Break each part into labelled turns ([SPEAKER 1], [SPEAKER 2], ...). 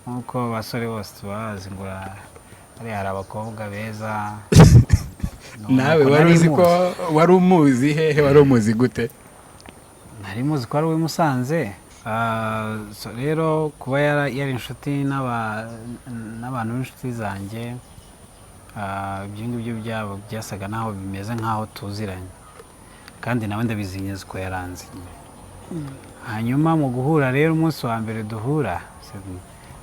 [SPEAKER 1] Nk'uko abasore bose tubazi ngo hariya hari abakobwa beza.
[SPEAKER 2] Nawe
[SPEAKER 1] Nuko
[SPEAKER 2] wari
[SPEAKER 1] nari
[SPEAKER 2] uzi ko
[SPEAKER 1] muzi.
[SPEAKER 2] Wari umuzi hehe? Wari umuzi gute?
[SPEAKER 1] Nari muzi ko ari uw'i Musanze. So rero kuba yari inshuti n'abantu b'inshuti zanjye, ibyo ngibyo byabo byasaga naho bimeze nk'aho tuziranye, kandi nawe ndabizi neza ko yaranze. Hanyuma mu guhura rero, umunsi wa mbere duhura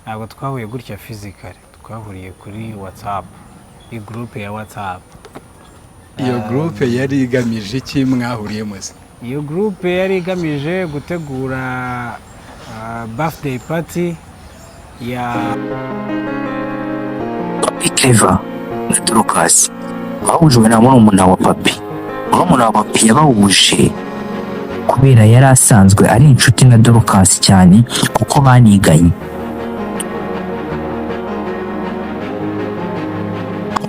[SPEAKER 1] ntabwo twahuye gutya physically, twahuriye kuri WhatsApp, i groupe ya WhatsApp.
[SPEAKER 2] Iyo groupe yari igamije iki mwahuriyemo se?
[SPEAKER 1] Iyo groupe yari igamije gutegura birthday party ya
[SPEAKER 3] Papi Clever na Dorcas bahujwe na murumuna wa Papi. Murumuna wa Papi yabahuje kubera yari asanzwe ari inshuti na Dorcas cyane kuko baniganye.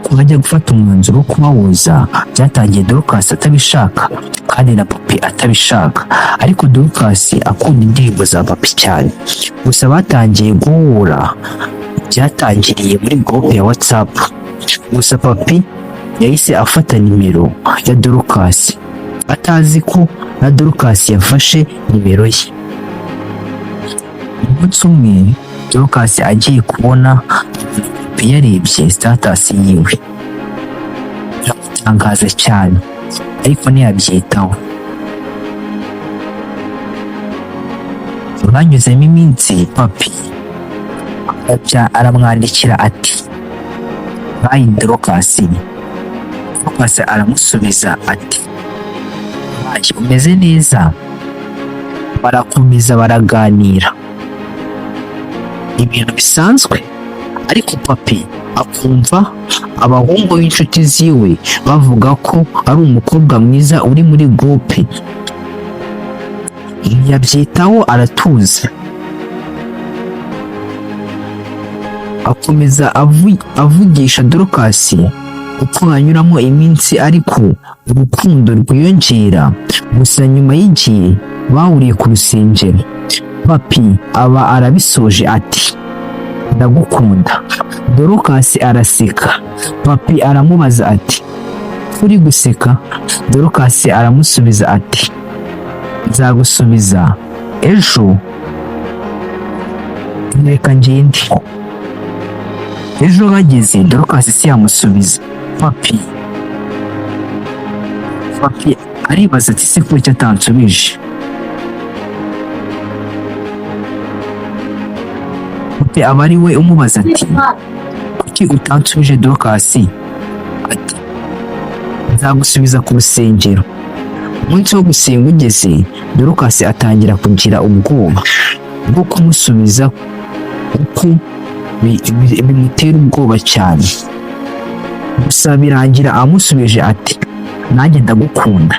[SPEAKER 3] Kuba bajya gufata umwanzuro wo kubahuza byatangiye Dorcas atabishaka kandi na Papi atabishaka, ariko Dorcas akunda indirimbo za Papi cyane. Gusa batangiye guhura byatangiriye muri groupe ya WhatsApp. Gusa Papi yahise afata nimero ya Dorcas atazi ko na Dorcas yafashe nimero ye. Umunsi umwe Dorcas agiye kubona Papi yarebye status yiwe, biramutangaza cyane, ariko ntiyabyitaho. Banyuzemo iminsi, Papi aramwandikira ati: "Bye, Dorcas." Dorcas aramusubiza ati: "Bye, umeze neza?" Barakomeza baraganira ibintu bisanzwe, ariko Papi akumva abahungu b'inshuti ziwe bavuga ko ari umukobwa mwiza uri muri groupe. Ntiyabyitaho, aratuza, akomeza avugisha Dorcas. Uko hanyuramo iminsi ariko urukundo rwiyongera. Gusa nyuma y'igihe bahuriye ku rusengero, Papi aba arabisoje ati: "Ndagukunda." Dorcas araseka. Papi aramubaza ati: "Uri guseka?" Dorcas aramusubiza ati: "Nzagusubiza ejo, reka ngende." Ejo bageze, Dorcas si yamusubiza Papi. Papi aribaza ati: "Se kuki atansubije?" Papi aba ari we umubaza ati: "Kuki utansubije, Dorcas?" Ati: "Nzagusubiza ku rusengero." Umunsi wo gusenga ugeze, Dorcas atangira kugira ubwoba bwo kumusubiza kuko bimutera ubwoba cyane. Gusa birangira amusubije ati: "Nanjye ndagukunda."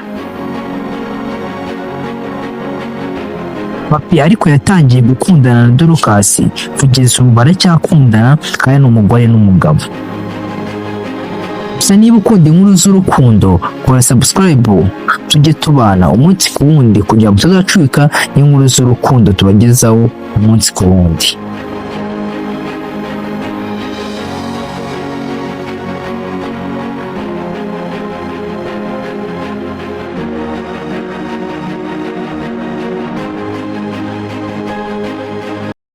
[SPEAKER 3] Papi ariko yatangiye gukundana na Dorcas, kugeza ubu baracyakundana kandi ni umugore n'umugabo. Gusa niba ukunda inkuru z'urukundo, kora subscribe tujye tubana umunsi ku wundi kugira ngo utazacika n'inkuru z'urukundo tubagezaho umunsi ku wundi.